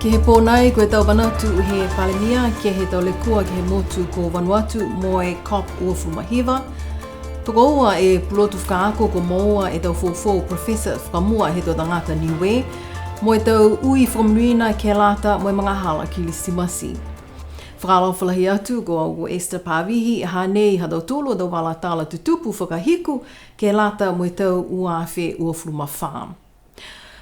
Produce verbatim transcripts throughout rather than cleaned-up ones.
Ke he pō nei, ko e tau manatu he Palemia ke he tau lekua ke he motu ko Vanuatu mo e COP uafulu ma hiva. Tokoua e pulotu fakaako kua moua e tau foufou professor fakamua he tau tagata Niue, mo e tau ui fakamonuina ke lata mo e magahala Kilisimasi. Fakaalofa lahi atu, ko au ko Esther Pavihi, hanei ha tautolu a tau vala tala tutupu fakahiku ke lata mo e tau ua afe uafulu ma fā.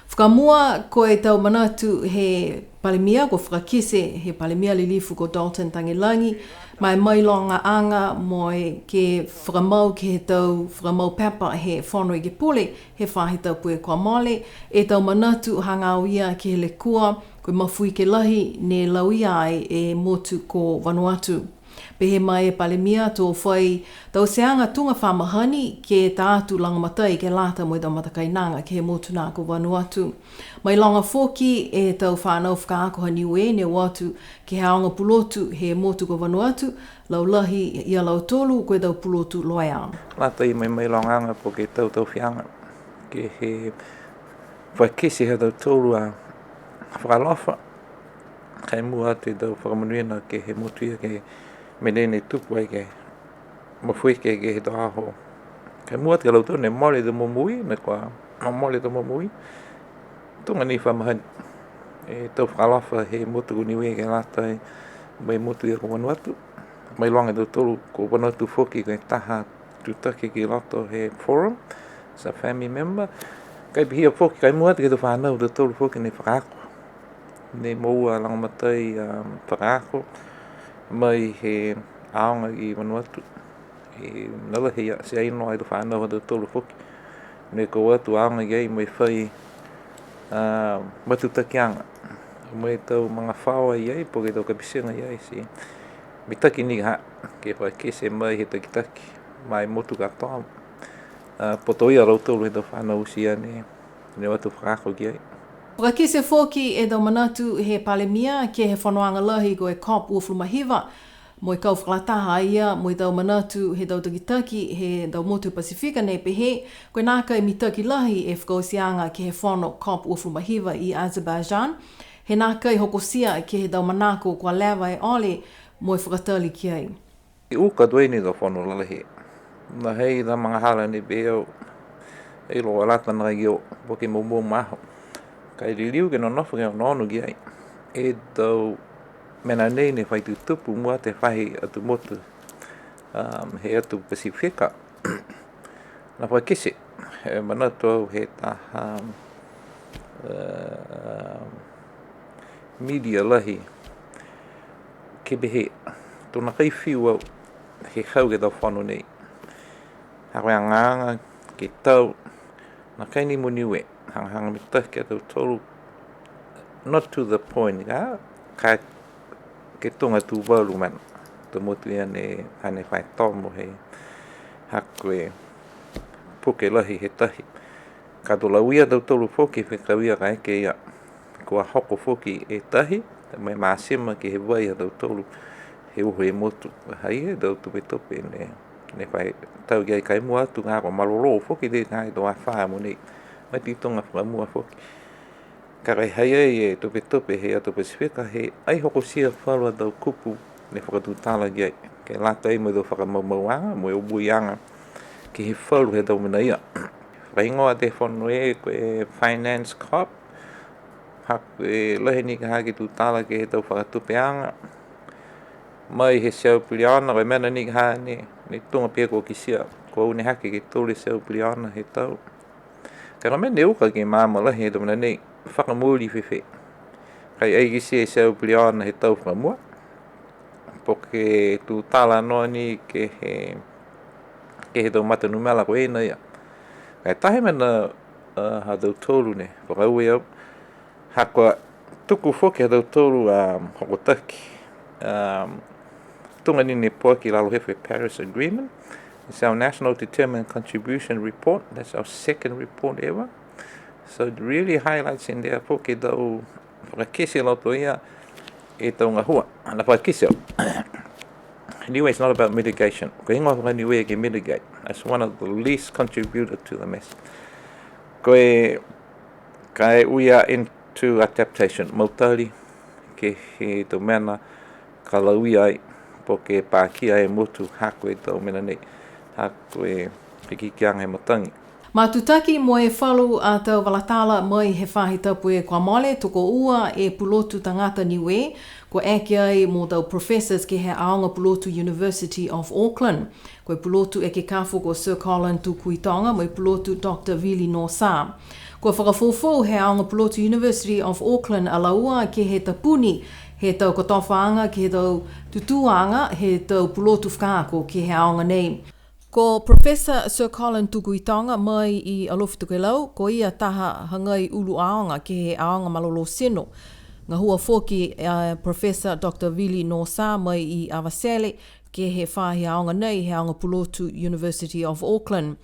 Fakamua, ko e tau manatu he Palemia, kua fakakite he Palemia Lilifu ko Dalton Tagelagi, ma e mailogaaga mo e ke fakamau ke he tau fakamau pepa he Fono Ekepule he faahi tapu kua mole, e tau manatu hagaao ia ke he lekua, ko e mafuike lahi ne lauia ai e motu ko Vanuatu. Pehē mai e Palemia to fai tauteaga tuga fa mahani ke ta atu lagomatai ke lata mo e tau matakainaga ke he motu na ko Vanuatu. Mailoga foki e tau fanau fakaako ha Niue ne o atu ke he aoga pulotu he motu ko Vanuatu, laulahi ia lautolu ko e tau pulotu loea. Lata ia mo e mailogaaga po ke tau tauteaga ke he fakakite ha tautolu a fakaalofa. Ka e mua atu e tau fakamonuina ke he motu ia ke he mena ne tupu ai ke mafuike ke he tau aho. Ka e mua atu ki a lautolu ne mole e tau momoui, ne kua mole e tau momoui. Tuga ni fa mahani e tau fakaalofa he motu ko Niue ke lata ai mo e motu ia ko Vanuatu. Mailoga e tautolu ko Vanuatu foki ko e taha tutaki ki loto he Forum, as a family member. Ka e pihia foki, ka e mua atu ke he tau fanau ha tautolu foki ne fakaako, ne moua lagomatai, um, fakaako mai he aoga i Vanuatu. E, mena lahi ia, ti ai noa e tau fanau ha tautolu foki ne kua o atu aoga ki ai mo e fai, um, matutakiaga mo e tau magafaoa i ai, po ke tau kapitiga i ai, ti mitaki ni ha ke fakakite mai he takitaki ma e motu katoa, a, putoia a lautolu he tau fanau oti ia ne, ne o atu fakaako ki ai. Fakakite foki e tau manatu he Palemia ke he fonoaga lahi ko e COP uafulu ma hiva, mo e kau fakalataha a ia mo e tau manatu he tau takitaki he tau motu Pasifika ne pehē, ko e nākai mitaki lahi e fakaotiaga ke he fono COP uafulu ma hiva i Azerbaijan, he nākai hokotia ke he tau manako kua leva e ole mo e fakatali ki ai. Uka tuai ni tau fono lalahi. Na hei tau magahala ne pehē au, e iloa lata nākai ke o, po ke moumou ma aho. Ka e liliu ke nonofo ke onoono ki ai e tau mena nei ne fai tutupu mua atu he faahi atu motu, um, he atu Pasifika. Na fakakite, e, manatu au he taha, um, media lahi ke pehē, to nākai fiu au he hau ke he tau fono nei. Ha ko e agaaga ke tau, nākai ni mo Niue, hagahaga mitaki a tautolu, not to the point, ka, ka ke tuga Tuvalu mena, tau motu ia ne, ha ne fai tomo he, ha ko e puke lahi he tahi. Ka to lauia a tautolu foki, fekau ia kaeke ia kua hoko foki e tahi, mo e masima ke he vai ha tautolu he uho he motu. Ha ia e tau tupetupe ne, ne fai tau ki ai ka e mua atu ka kua malolō foki tei ka e tau afā mogonei. Mai ti tuga fakamua foki. Ka e ha i ai e tupetupe he atu Pasifika, he ai hokotia falu a tau kupu ne fakatutala ki ai. Ke lata ai mo e tau fakamaumauaga, mo e omuiaga ke he falu he tau mena ia. Fakahigoa e fono e ko e Finance COP, ha ko e lahi ni ka ha ke tutala ke he tau fakatupeaga. Mai he teau piliona, ko e mena ni ka ha ne, ne tuga pehē kua kitia, kua uni hake ke tolu e teau piliona he tau. Ka ko e mena ne uka ke maama lahi he tau mena nei, fakamooli fēfē. Ka e ai kitia e teau piliona he tau fakamua. Po ke tutala noa ni ke he, ke he tau mata numela ko e nā ia. Ka e taha mena, uh, ha tautolu ne fakaaue au. Ha kua tuku foki ha tautolu, um, hokotaki. Um, tuga ni ne poaki i lalo he Paris Agreement. It's our National Determined Contribution Report. That's our second report ever. So it really highlights in there foki e tau fakakite loto ia e tau gahua. Na fakakite au. Niue is not about mitigation. Ko e higoa faka-Niue ke mitigate. That's one of the least contributor to the mess. Ko e, ka e we are into adaptation. Mautali, Ke he tau mena ka lauia ai, po ke pakia e motu ha ko e tau mena nei, ha ko e hikihikiaga he matagi. Matutaki mo e falu a tau vala tala mai he faahi tapu kua mole, tokoua e pulotu tagata Niue, kua eke ai mo tau professors ke he aoga pulotu University of Auckland. Ko e pulotu ekekafo ko Sir Colin Tukuitonga mo e pulotu Doctor Vili Nosa. Kua fakafoufou he aoga pulotu University of Auckland a laua ke he tapuni he tau kotofaaga, ke he tau tutūaga he tau pulotu fakaako ke he aoga nei. Ko Professor Sir Colin Tukuitonga mai i Alofi Tokelau, ko ia taha hagai ulu aoga ke he aoga malolō tino. Gahua foki a Professor Doctor Vili Nosa mai i Avatele, ke he faahi aoga nei, he aoga pulotu University of Auckland.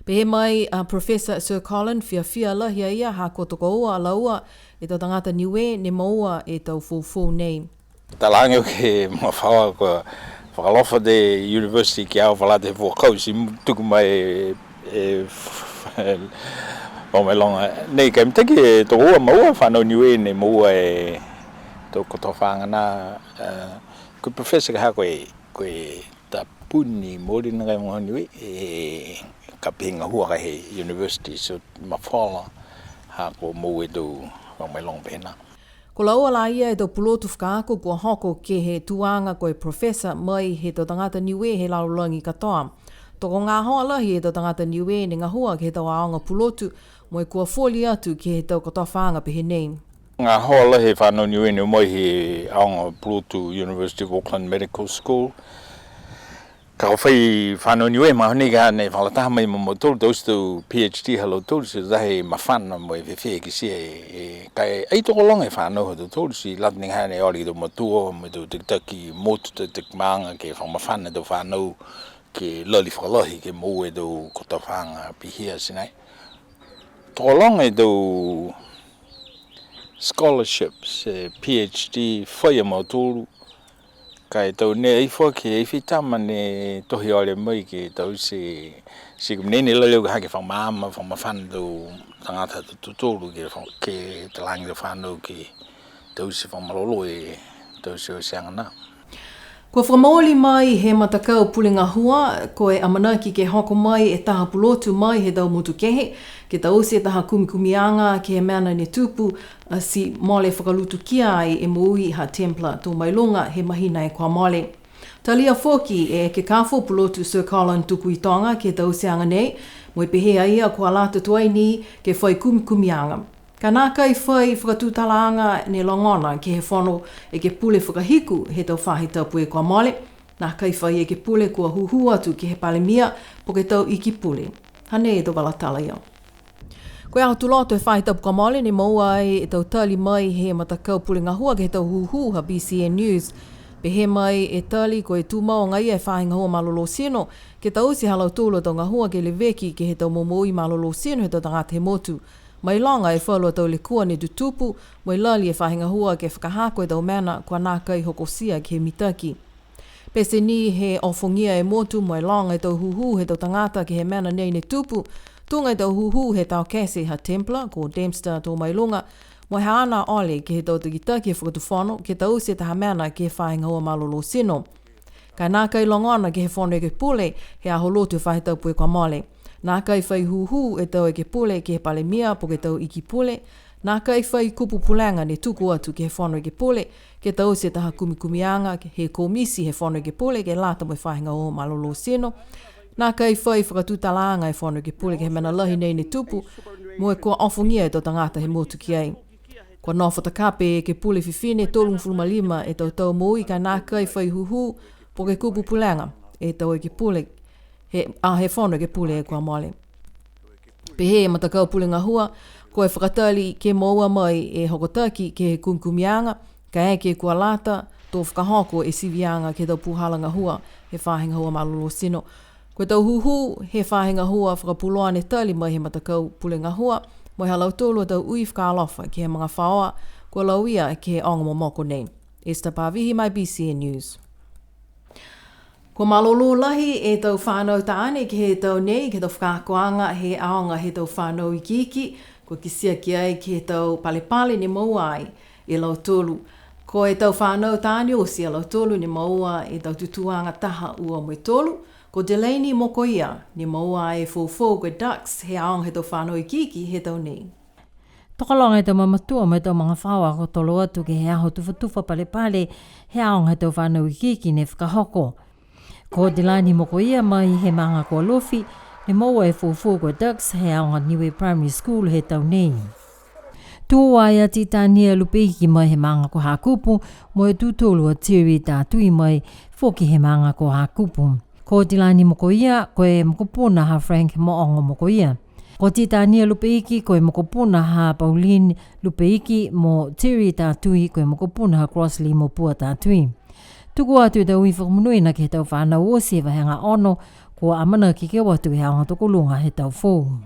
Pehē mai a Professor Sir Colin, fiafia lahi a ia ha kua tokoua a laua e tau tagata Niue ne moua e tau foufou nei. Talaage ke magafaoa kua fakaalofa e university ki a au, fakalata he fua kausi tuku mai e, e, o mai loga. Nei ka mitaki e tokoua, moua fanau Niue ne moua e tau kotofaaga na, e, ko e professor ka ha ko e, ko e tapuni mooli nakai mo Niue, e, ka pehē gahua ka he university, so mafola ha kua moua e tau fakamailoga pehē nā. Ko laua la ia e tau pulotu fakaako kua hoko ke he tuaga ko e professor mai he tau tagata Niue he lalolagi katoa. Tokogahoa lahi e tau tagata Niue ne gahua ke he tau aoga pulotu, mo e kua foli atu ke he tau kotofaaga pehē nei. Gahoa lahi e fanau Niue ne o mai he aoga pulotu University of Auckland Medical School. Ka ko e fai fanau Niue he magaaho nei ka ne fakalataha mai mo mautolu taute tau PhD ha lautolu, ti taha e mafana mo e fēfē e kitia e, e, ka e ai tokologa e fanau ha tautolu, ti lata ni ka ne ole ke he tau matua, mo e tau takitaki motu, takitaki maaga, ke fakamafana e tau fanau, ke lali fakalahi, ke moua e tau kotofaaga pihia ti nai. Tokologa e tau scholarships, e, PhD, fai a mautolu, ka e tau ne ai foki, ai fai tama ne tohi ole mai ke taute, ti ko e mena ne lali au ke hake fakamaama, fakamafana e tau tagata ha tautolu ke fa-, ke talaage e tau fanau ke taute fakamalolō e tau tiotiaga nā. Kua fakamooli mai he matakau pule gahua, ko e amanaki ke hoko mai e taha pulotu mai he tau motu kehe, ke taute e taha kumikumiaga ke he mena ne tupu, a, ti mole fakalutukia ai e moui ha Templar Tomailoga he mahina kua mole. Talia foki e ekekafo pulotu Sir Colin Tukuitonga ke he tauteaga nei, mo e pehē a ia kua lata tuai ni ke fai kumikumiaga. Ka nākai fai fakatutalaaga ne logona ke he Fono Ekepule fakahiku he tau faahi tapu kua mole, nākai fai ekepule kua hūhū atu ke he Palemia po ke tau Iki Pule. Hanei e tau vala tala ia. Ko e aho Tuloto he faahi tapu kua mole ne moua ai e tau tali mai he matakau pule gahua ke he tau hūhū ha BCN News. Pehē mai e tali ko e tumau agaia e faahi gahua malolō tino, ke taute ha lautolu a tau gahua ke leveki ke he tau momoui malolō tino he tau tagata he motu. Mailoga e falu a tau lekua ne tutupu, mo e lali e faahi gahua ke fakahako e tau mena kua nākai hokotia ke he mitaki. Pete ni he ofogia e motu mo e loga e tau hūhū he tau tagata ke he mena nei ne tupu, tuga e tau hūhū he taokete ha Templar, ko Dempster Tomailoga, mo e haana ole ke he tau takitaki he fakatufono, ke taute taha mena ke he faahi gahua malolō tino. Ka e nākai logona ke he Fono Ekepule he aho Lotu he faahi tapu kua mole. Nākai fai hūhū e tau ekepule ke he Palemia po ke tau Iki Pule. Nākai fai kupu pulega ne tuku atu ke he Fono Ekepule, ke taute taha kumikumiaga he komiti he Fono Ekepule ke lata mo e faahi gahua malolō tino. Nākai fai fakatutalaaga e Fono Ekepule ke he mena lahi nei ne tupu, mo e kua ofogia e tau tagata he motu ki ai. Kua nofo takape e ekepule fifine tolugofulu ma lima e tau tau moui ka e nākai fai hūhū po ke kupu pulega e tau ekepule he, a, he Fono Ekepule kua mole. Pehē e matakau pule gahua, ko e fakatali ke moua mai e hokotaki ke he kumikumiaga, kaeke kua lata to fakahoko e siviaga ke he tau puhala gahua he faahi gahua malolō tino. Ko e tau hūhū he faahi gahua fakapuloa ne tali mai he matakau pule gahua, mo e ha lautolu a tau ui fakaalofa ke he magafaoa kua lauia ke he oga momoko nei. Esther Pavihi mai BCN News. Kua malolō lahi e tau fanau taane ke he tau nei, ke he tau fakaakoaga he aoga he tau fanau ikiiki, kua kitia ki ai ke he tau palepale ne moua ai e lautolu. Ko e tau fānau taane oti a lautolu ne moua e tau tutūaga taha, ua mo e tolu. Ko Delaney Mokoia, ne moua e foufou ko e Dux he aoga he tau fānau ikiiki he tau nei. Tokologa e tau mamatua mo e tau magafaoa kua tolo atu ke he aho tufatufa palepale he aoga he tau fānau ikiiki ne fakahoko. Ko Delaney Mokoia mai he maaga ko Alofi, ne moua e foufou ko e Dux he aoga Niue Primary School he tau nei. Tū ai a Titania Lupeiki mai he maaga ko Hakupu, mo e tū tolu a Terry Tatui mai foki he maaga ko Hakupu. Ko Delaney Mokoia, ko e mokopuna ha Frank Moogo Mokoia. Ko Titania Lupeiki, ko e mokopuna ha Pauline Lupeiki, mo Terry Tatui, ko e mokopuna ha Crossley Mopua Tatui. Tuku atu e tau ui fakamonuina ke he tau fānau oti he vahega ono, kua amanaki ke o atu he aoga tokoluga he tau foou.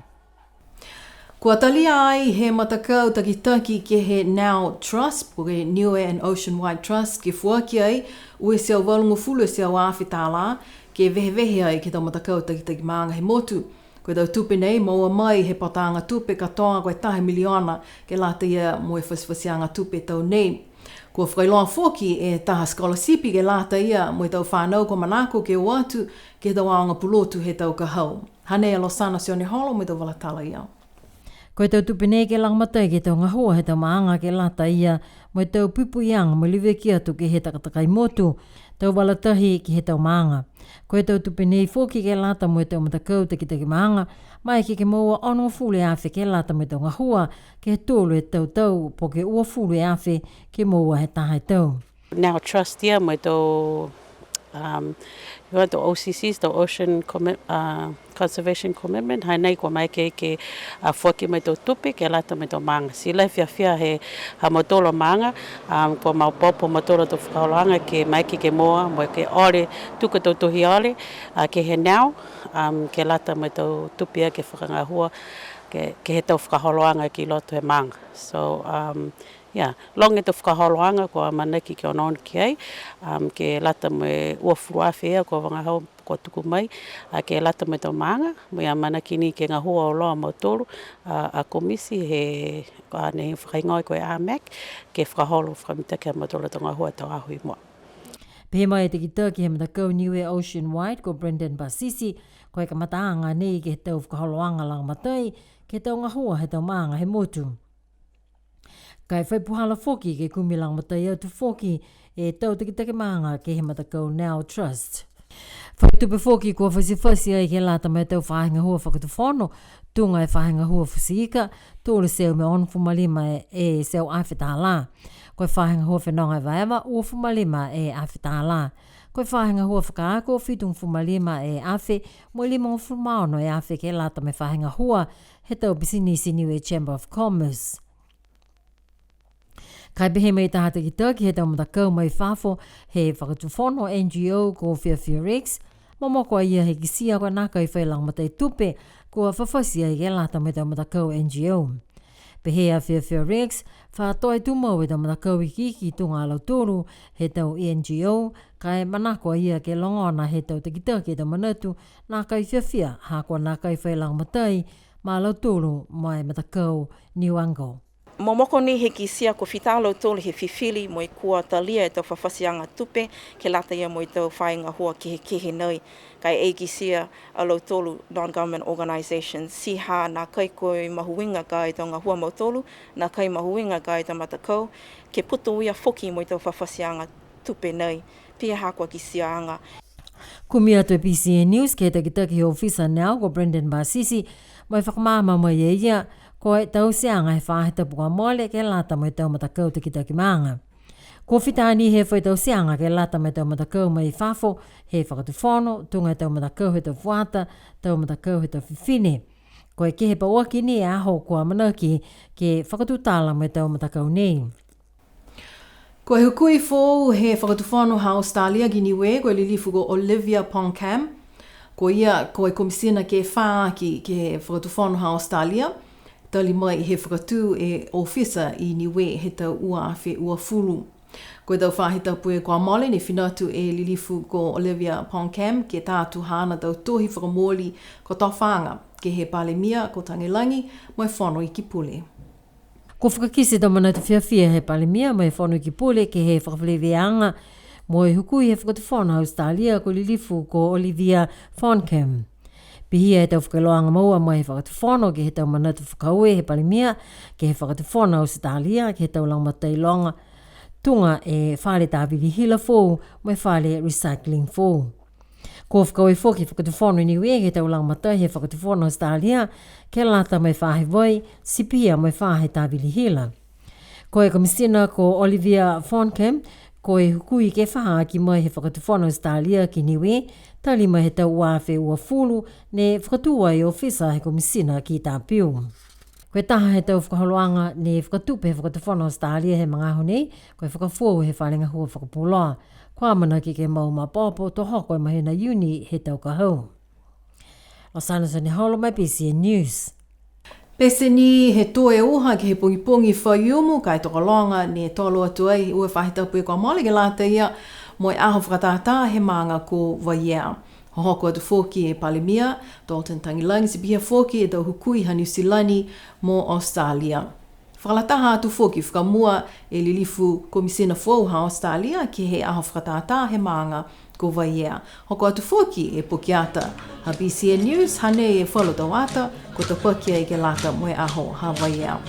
Kua talia ai he matakau takitaki ke he Now Trust, po ke Niue and Ocean Wide Trust, ke foaki ai ua e teau valugofulu e teau afe tālā, ke vehevehe ai ke he tau matakau takitaki maaga he motu. Ko e tau tupe nei, moua mai he pataaga tupe katoa ko e taha miliona, ke lata ia mo e fatifatiaga tupe tau nei. Kua fakailoa foki e taha scholarship ke lata ia mo e tau fānau kua manako ke o atu ke he tau aoga pulotu he tau ka hau. Hanei a Losana Sioneholo mo e tau vala tala ia. Ko e tau tupe nei ke lagomatai ke he tau gahua he tau maaga ke lata ia mo e tau puipuiaga mo e leveki atu ke he takatakai motu, tau vala tahi ke he tau maaga. Ko e tau tupe nei foki ke lata mo e tau matakau takitaki maaga, maeke ke moua onogofulu e afe ke lata mo e tau gahua ke he tolu e tau tau, po ke uafulu e afe ke moua he taha e tau. Now Trust ia mo e tau, um, you want the O C Cs, the Ocean Commi-, uh, Conservation Commitment, hanei kua maeke ke, uh, foaki mo e tau tupe ke lata mo e tau maaga. Ti lahi e fiafia he ha mautolu a maaga, um, kua maopoopo mautolu a tau fakaholoaga ke maeke ke moua, mo e ke ole, tuku e tau tohi ole, uh, ke he Now, um, ke lata mo e tau tupe ia ke fakagahua, ke, ke he tau fakaholoaga ki loto he maaga. So, um, Ia, loga e tau fakaholoaga kua amanaki ke onoono ki ai, um, ke lata mo e uafulu afe ia kua vagahau kua tuku mai, a, ke lata mo e tau maaga, mo e amanaki ni ke gahua auloa a mautolu, a, a komiti he, a, ne fakahigoa ko e AMEC, ke fakaholo fakamitaki a mautolu a tau gahua tau aho i mua. Pehē mai e takitaki he matakau Niue Ocean Wide ko Brendan Pasisi, ko e kamataaga nei ke he tau fakaholoaga lagomatai, ke he tau gahua he tau maaga he motu. Ka e fai puhala foki ke kumi lagomatai atu foki e tau takitaki maaga ke he matakau Now Trust. Fai tupe foki kua fatifati ai ke lata mo e tau faahi gahua fakatufono, tuga e faahi gahua futi ika, tolu e teau mo e onogofulu ma lima e, e teau afe tālā. Ko e faahi gahua fenoga evaeva, uafulu ma lima e afe tālā. Ko e faahi gahua fakaako, fitugofulu ma lima e afe, mo e limagofulu ma ono e afe ke lata mo e faahi gahua he tau pisinisi Niue Chamber of Commerce. Ka e pehē mai e taha takitaki he tau matakau mai fafo he fakatufono NGO ko Fiafia Rex, momoko a ia he kitia kua nākai fai lagomatai tupe kua fafati ai ke lata mo e tau matakau NGO. Pehē a Fiafia Rex, fa toe tumau e tau matakau ikiiki tuga a lautolu he tau NGO, ka e manako a ia ke logona he tau takitaki e tau manatu nākai fiafia, ha kua nākai fai lagomatai ma lautolu ma e matakau Niuago. Momoko ni he kitia kua fita a lautolu he fifili mo e kua talia e tau fafatiaga tupe ke lata ia mo e tau faahi gahua kehekehe nei. Ka e kitia a lautolu non-government organisation, ti ha nākai ko e mahuiga ka e tau gahua mautolu, nākai mahuiga ka e tau matakau, ke putoia foki mo e tau fafatiaga tupe nei, pihia ha kua kitiaaga. Kumi atu e BCN News ke he takitaki he ofisa Now ko Brendan Pasisi, mo e fakamaama mai e ia, ko e tauteaga he faahi tapu kua mole ke lata mo e tau matakau takitaki maaga. Kua fita ni he fai tauteaga ke lata mo e tau matakau mai fafo he fakatufono, tuga e tau matakau he tau fuata, tau matakau he tau fifine. Ko e kehe pauaki ni e aho kua amanaki ke fakatutala mo e tau matakau nei. Ko e hukui foou he fakatufono ha Australia ki Niue, ko e lilifu ko Olivia Pongkham. Ko ia, ko e komisina ke fā aki ke he fakatufono ha Australia, tali mai he fakatū e ofisa i Niue he tau ua afe uafulu. Ko e tau faahi tapu kua mole ne fina atu e lilifu ko Olivia Pongkham ke tā atu haana tau tohi fakamooli kotofaaga ke he Palemia ko Tagelagi mo e Fono Ekepule. Kua fakakite e tau manatu fiafia he Palemia mo e Fono Ekepule ke he fakafeleveaga mo e hukui he Fakatufono Australia ko e Lilifu ko Olivia Fonkam. Pihia e tau fakailoaga moua mai he Fakatufono ke he tau manatu fakaaue he Palemia ke he Fakatufono Australia ke he tau lagomatai loga tuga e fale tāvili hila foou mo e fale recycling foou. Kua fakaaue foki e Fakatufono Niue ke he tau lagomatai he Fakatufono Australia ke lata mo e faahi vai, ti pihia mo e faahi tāvili hila. Ko e Komisina ko Olivia Fonkam, ko e hukui ke fā aki mai he Fakatufono Australia ki Niue, tali mai he tau ua afe uafulu, ne fakatū ai e ofisa he Komisina ki Tapeu. Ko e taha he tau fakaholoaga ne fakatupe he Fakatufono Australia he magaaho nei, ko e fakafoou he fale gahua fakapuloa. Kua amanaki ke mau maopoopo to hoko e mahina Iuni he tau ka hau. Losana Soneholo mai B C N News. Pete ni he tō e uha ke he pogipogi Faiumu, ka e tokologa ne tolo atu ai ua faahi tapu kua mole ke lata ia mo e aho fakatātā he maaga ko Vaiea. Hohoko atu foki e Palemia, Dalton Tagelagi, ti pihia foki e tau hukui ha Niu Silani mo Australia. Fakalataha atu foki fakamua e Lilifu Komisina foou ha Australia ke he aho fakatātā he maaga ko Vaiea. Hoko atu foki e pokiata ha B C N News, hanei e falu tau ata kua tapaki ai ke lata mo e aho ha Vaiea.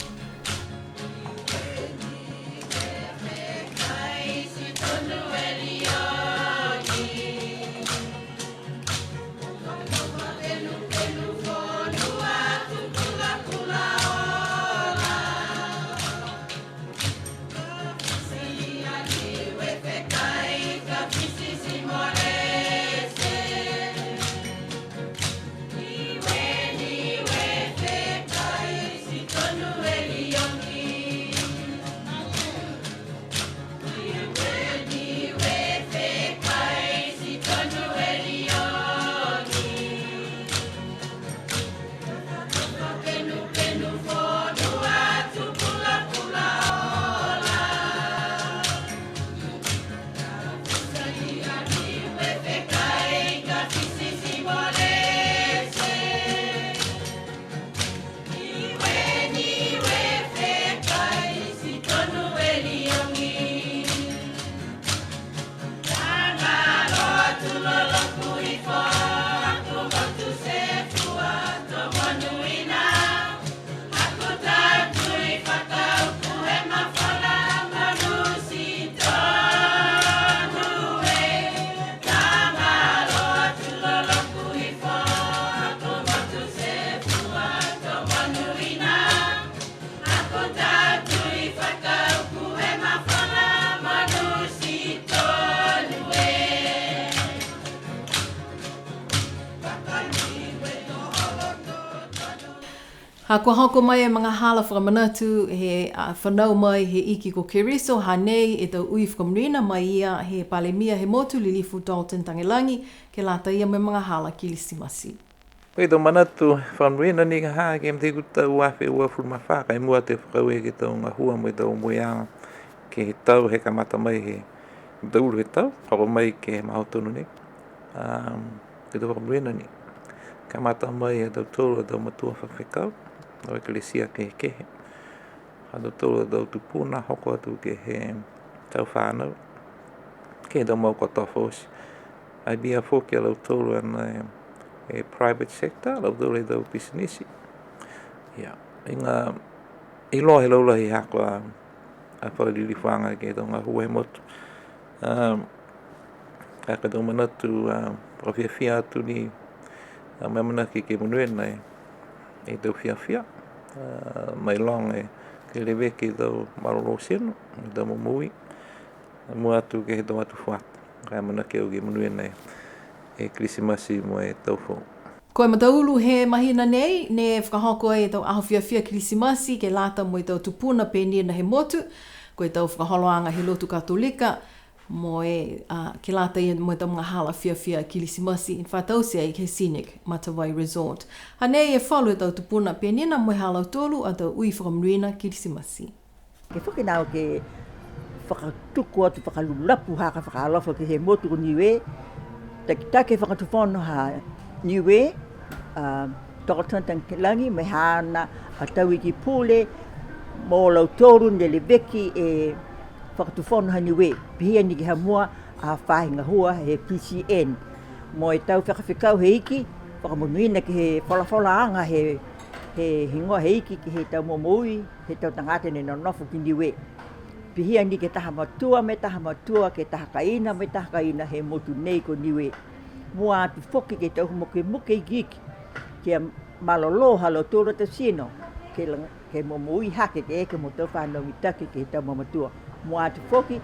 Ha kua hoko mai e magahala fakamanatu he, a, fanau mai he Iki ko Keriso, hanei e tau ui fakamonuina mai ia he Palemia he motu, Lilifu Dalton Tagelagi, ke lata ia mo e magahala Kilisimasi. Ko e tau manatu fakamonuina ni ka ha ke he tau ua afe uafulu ma fā, ka e mua atu e fakaaue ke he tau gahua mo e tau momoiaga ke he tau he kamata mai he tau ulu he tau, hoko mai ke he mahina tonu nei. Um, ke he tau fakamonuina ni. Kamata mai he tautolu a tau matua fakafekau, tau ekalesia kehekehe. Ha tautolu a tau tupuna, hoko atu ke he tau fanau, ke he tau mau kotofa oti. Ai pihia foki a lautolu a ne, e, private sector, lautolu e tau pisinisi. Ia, iga, iloa he laulahi haaku a, a fakalilifuaga ke he tau gahua he motu. Um, Ka ko e tau manatu, a, fakafiafia atu ni, a, mo e amanaki ke monuina e, e tau fiafia, a, mailoga e, ke leveki e tau malolō tino, e tau momoui, mua atu ke he tau atu fuata. Ka e amanaki au ke monuina e, e Kilisimasi mo e Tau Foou. Ko e mataulu he mahina nei, ne fakahoko ai e tau aho fiafia Kilisimasi ke lata mo e tau tupuna penina he motu, ko e tau fakaholoaga he lotu Katolika, mo e, a, ke lata ia mo e tau magahala fiafia Kilisimasi, ne fa taute ai ke he Scenic Matavai Resort. Hanei e falu he tau tupuna penina mo e ha lautolu a tau ui fakamonuina Kilisimasi. Ke foki nā ke fakatuku atu, fakalulapu haaku a fakaalofa ke he motu ko Niue, takitaki he Fakatufono ha Niue, a, Dalton Tagelagi, mo e haana a tau Iki Pule, Mo lautolu ne leveki e Fakatufono ha Niue, pihia ni ke he mua a faahi gahua he T C N. Mo e tau fekafekau he Iki, fakamonuina ke he folafolaaga he, he higoa he Iki ke he tau momoui, he tau tagata ne nonofo ki Niue. Pihia ni ke taha matua, mo e taha matua, ke taha kaina, mo e taha kaina he motu nei ko Niue. Mua atu foki ke he tau mukemuke ikiiki, ke malolō ha lautolu a tau tino, ke la-, ke momoui hake ke eke mo tau fanau mitaki ke he tau mamatua. Mua atu foki,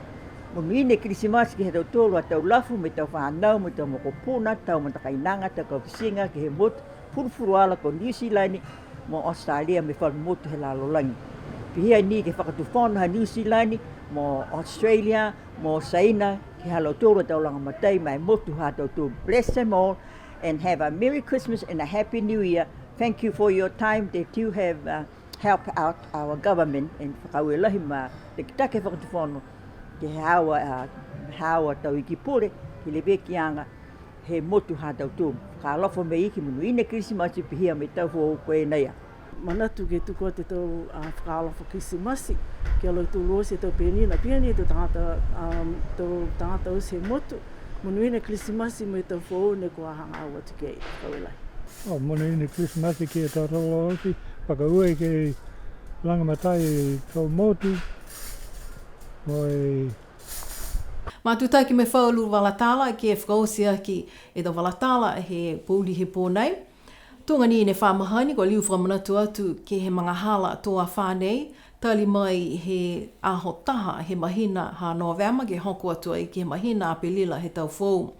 monuina e Kirisimasi ke he ha tautolu a tau lafu, mo e tau fanau, mo e tau mokopuna, tau matakainaga, tau kaufesiga, ke he motu fulufuluola ko Niu Silani, mo Australia, mo e falu motu he lalolagi. Pihia ni ke he Fakatufono ha Niu Silani, mo Australia, mo Saina, ke he ha lautolu a tau lagomatai ma e motu ha tautolu. Bless them all, and have a Merry Christmas and a Happy New Year. Thank you for your time that you have, uh, helped out our government and fakaaue lahi ma e takitaki he Fakatufono ke he haau a, uh, haau a tau Iki Pule, ke he levekiaga he motu ha tautolu. Fakaalofa mo e Iki, monuina e Kirisimasi, pihia mo e tau foou ko e nei a. Manatu ke tuku atu e tau, a, fakaalofa Kirisimasi ki a lautolu oti e tau peni, na pihia ni e tau tagata, um, tau tagata oti he motu, monuina e Kirisimasi mo e tau foou ne kua hagaao atu ki ai. Fakaaue lahi. O, monuina e Kirisimasi ki a tautolu oti, fakaaue ke lagomatai e tau motu, mo e Matutaki mo e falu vala tala ke fakaoti aki e tau vala tala he pouli he pō nei. Tuga ni ne fa mahani, kua liu fakamanatu atu ke he magahala tō afā nei, tali mai he aho taha he mahina ha Novema ke hoko atu ai ke he mahina Apelila he tau foou.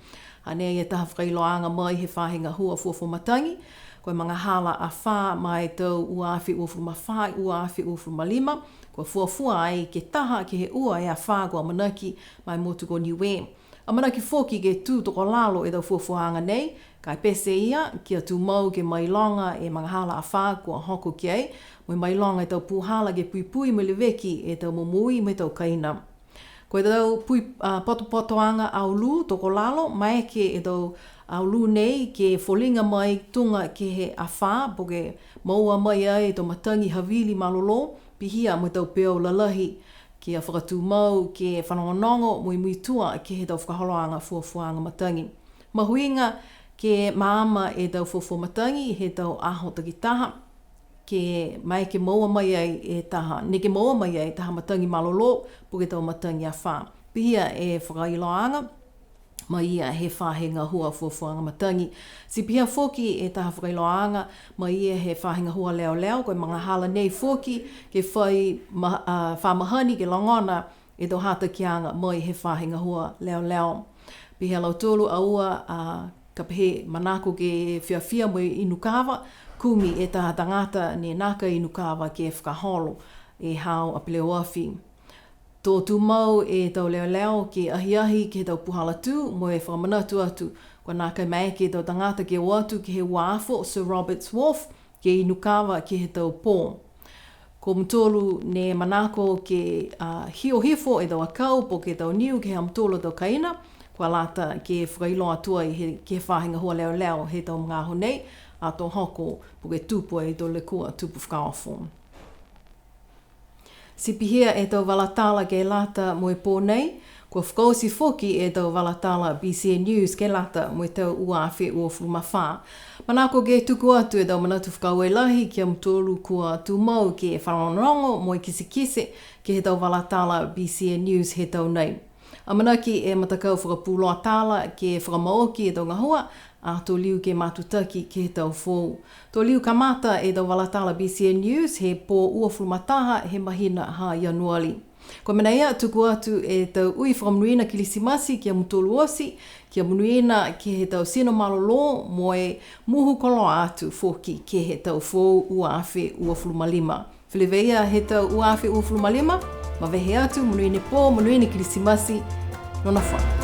Hanei e taha fakailoaaga mai he faahi gahua fuafua matagi, ko e magahala afā ma e tau ua afe uafulu ma fā, ua afe uafulu ma lima, kua fuafua ai ke taha ke he ua e afā kua amanaki ma e motu ko Niue. Amanaki foki ke tū tokolalo e tau fuafuaaga nei, ka e pete ia, kia tumau ke mailoga e magahala afā kua hoko ki ai, mo e mailoga e tau pūhala ke puipui mo e leveki e tau momoui mo e tau kaina. Ko e tau pui, a, potopotoaga aolū tokolalo, maeke e tau aolū nei ke foliga mai tuga ke he afā, po ke moua mai ai e tau matagi havili malolō, pihia mo e tau peau lalahi, kia fakatumau ke fanogonogo mo e muitua ke he tau fakaholoaga fuafuaaga matagi. Mahuiga ke maama e tau fuafua matagi he tau aho takitaha, ke maeke moua mai ai e taha, neke moua mai ai e taha matagi malolō, po ke tau matagi afā. Pihia e fakailoaaga mai ia he faahi gahua fuafuaaga matagi. Ti pihia foki e taha fakailoaaga mai ia he faahi gahua leoleo, ko e magahala nei foki ke fai ma-, a, fa mahani ke logona e tau hatakiaga mai he faahi gahua leoleo. Pihia a lautolu a ua, a, ka pehē manako ke fiafia mo e inu kava, kumi e taha tagata ne nākai inu kava ke fakaholo e haau a peleoafi. To tumau e tau leoleo ke ahiahi ke he tau puhala tū mo e fakamanatu atu, kua nākai maeke e tau tagata ke o atu ke he uafo Sir Robert's Wharf, ke inu kava ke he tau pō. Ko mutolu ne manako ke, a, hio hifo e tau akau po ke tau niu ke he ha mutolu a tau kaina, kua lata ke fakailoa atu ai he, ke he faahi gahua leoleo he tau magaaho nei, ato hoko po ke tupu ai e tau lekua tupu fakaofo. Ti pihia e tau vala tala ke lata mo e pō nei, kua fakaoti foki e tau vala tala B C N News ke lata mo e tau ua afe uafulu ma fā. Manako ke tuku atu e tau manatu fakaaue lahi ki a mutolu kua tumau ke fanogonogo mo e kitekite ke he tau vala tala B C N News he tau nei. Amanaki e matakau fakapuloa tala ke fakamaoki e tau gahua, ato liu ke matutaki ke he tau foou. To liu kamata e tau vala tala B C N News he pō uafulu ma taha he mahina ha Ianuali. Ko e mena ia, tuku atu e tau ui fakamonuina Kilisimasi ki a mutolu oti, kia monuina ke he tau tino malolō mo e muhu koloa atu foki ke he tau foou ua afe uafulu ma lima. Feleveia he tau ua afe uafulu ma lima, mavehe atu, monuina e pō, monuina e Kilisimasi, nonofo ā.